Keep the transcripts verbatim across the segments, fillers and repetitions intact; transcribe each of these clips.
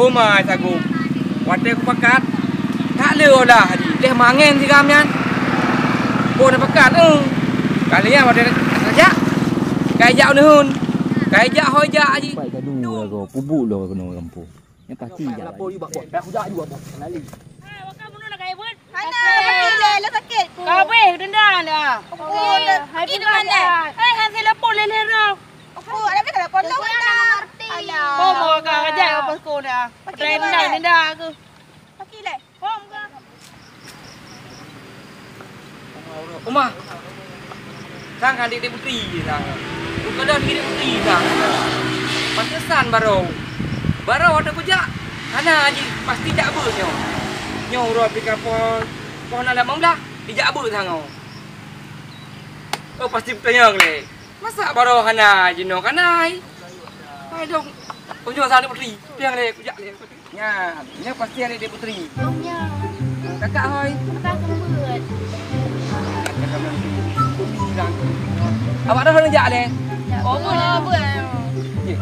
Uma sagoe. Watèe kupakat, tak lé olah jih. Lheuh mangen sigam nyan. Phôn pakat, eh. Kali nyan watèe jak, ka jak uneuen. Ka jak hôi jak jih. Pai gaduh lagoe, pubuk lom keunoe gampông. Nyan pasti jak. Lapor yue bak bos. Dah kujak yue bak bos. Kenali. Hai, wakam bunoe nak kaya buet? Hana, sakit leh, leh sakit. Ka habéh denda dah. Oh, hai, pergi mana? Hai, hasil lapor lé lé roh. Oh, ada boleh kalau pondok dah. Alah. Oh, mau ka kerja apa sekolah? Pakai denda, denda aku. Pakai leh. Hom ka. Uma, sang kan adik-adik putri sang. Bukan dah adik putri sang. Pantesan baroe. Baroe ada kujak. Hana jih pasti jak beuet nyoe. Nyoe uroe pika poh, poh na lam meulah, dijak beuet sang nyoe. Oh, pasti beutanyong lé. Masa baroe hana jinoe kanai? Hai dong. Ujoe sana putri. Piang lé, kujak lé. Nya, nya pasti adik-adik putri. Oh, nya. Kakak hoi. Kakak sempet. Awak dah jak lé. Oh, beuet. Ye.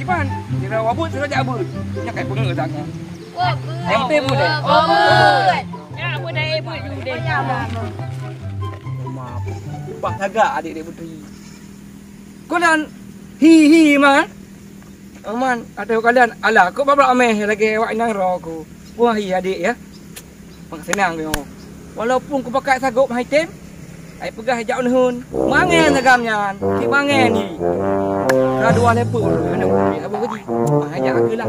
Iban, kira wabut sudah jak beuet. Nya kai peungeut dah. Wabut. Yang putih beuet. Wabut. Ya, beuet dah beuet deh. Maaf. Bah tagak adik-adik putri. Kau dan hi hi man. Aman, ateueh kalian, alah, kok babah ameh lagèe awak inong ro ku. Wah, iya, adik, ya. Mak senang nyoe. Walaupun kupakat sagop hai tem, ai peugah jak uneuen. Mangen sagam nyan, cit mangen ni. Ka dua lepek tu, aneuk murid, apa gaji? Mah jak aku lah.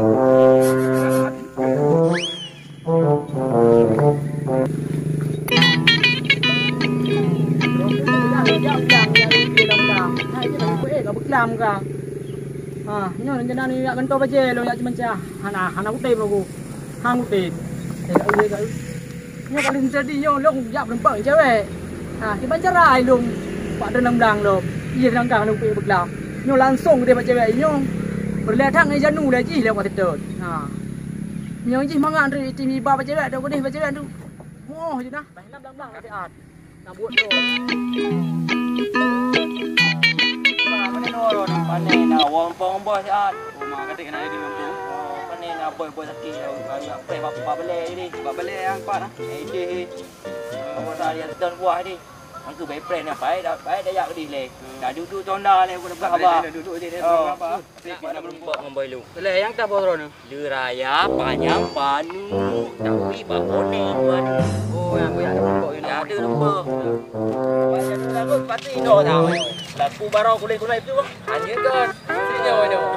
Ha, nyoe rencana ni jak gantoe bajèe lôn jak Cimancah. Hana, hana kutem aku. Hana kutem. Eh, tak boleh, tak boleh. Nyoe paling jadi nyoe lôn jak berempat cewek. Ha, kiban cara ai lôn bak dalam blang lom. Iya, sedangkan lôn pih beuklam. Nyoe langsung geude bak cewek nyoe. Peureulèe that ngon janu lé jih lewat situ. Ha. Nyoe jih mangat nyoe itim iba bak cewek tu, geude bak cewek tu. Moh je nah. Bah na blang-blang ka siat. Na buet tu. Wah, mana nurun? Pane na wong pong boh siat. Uma kata kena di kampung. Pane na boy-boy sakit. Kayak apa, apa, apa boleh ni? Apa boleh yang apa nah? Eh, deh. Apa dah dia sedang buah ni? Angku baik prank ni, baik dah, baik dah jak pedih leh. Dah duduk tonda leh, aku dah berapa? Dah duduk je, dah berapa? Nak berempat ngon boy lu. Leh, yang tak boh droe ni? Le raya panyang panu, tapi bak boné dua ni. Oh, yang aku yang berempat ni. Ya, ada lupa. Macam tu lagu, pasti dah tahu. Lagu baru kulit-kulit tu, bang. Hanya kan. Sini nyawa nyawa.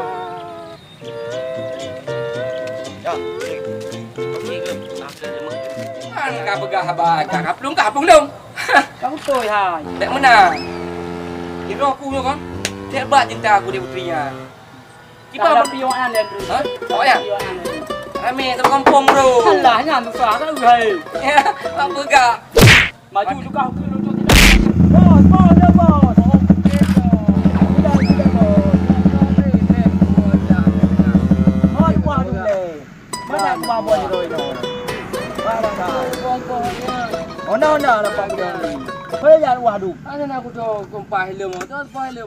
Kan ka peugah haba, ka kaplong, ka kaplong dong. Ka beutôi hai. Dek meunan. Di roh ku nyoe kan. Tiep bat cinta aku di putri nyan. Kiban pion an dan. Ha? Oh ya. Ramé satu kampung, bro. Alah, nyan susah kan hai. Ya, apa peugah? Maju juga aku nunjuk tidak. Bos, bos, ya bos. Okey, bos. Sudah, sudah, bos. Bos, bos, bos. Mana aku bawa boy tu? Mana kau? Honda, Honda, lapan puluh. Boleh jalan wah tu. Ada nak aku tu kumpah helm tu, kumpah helm.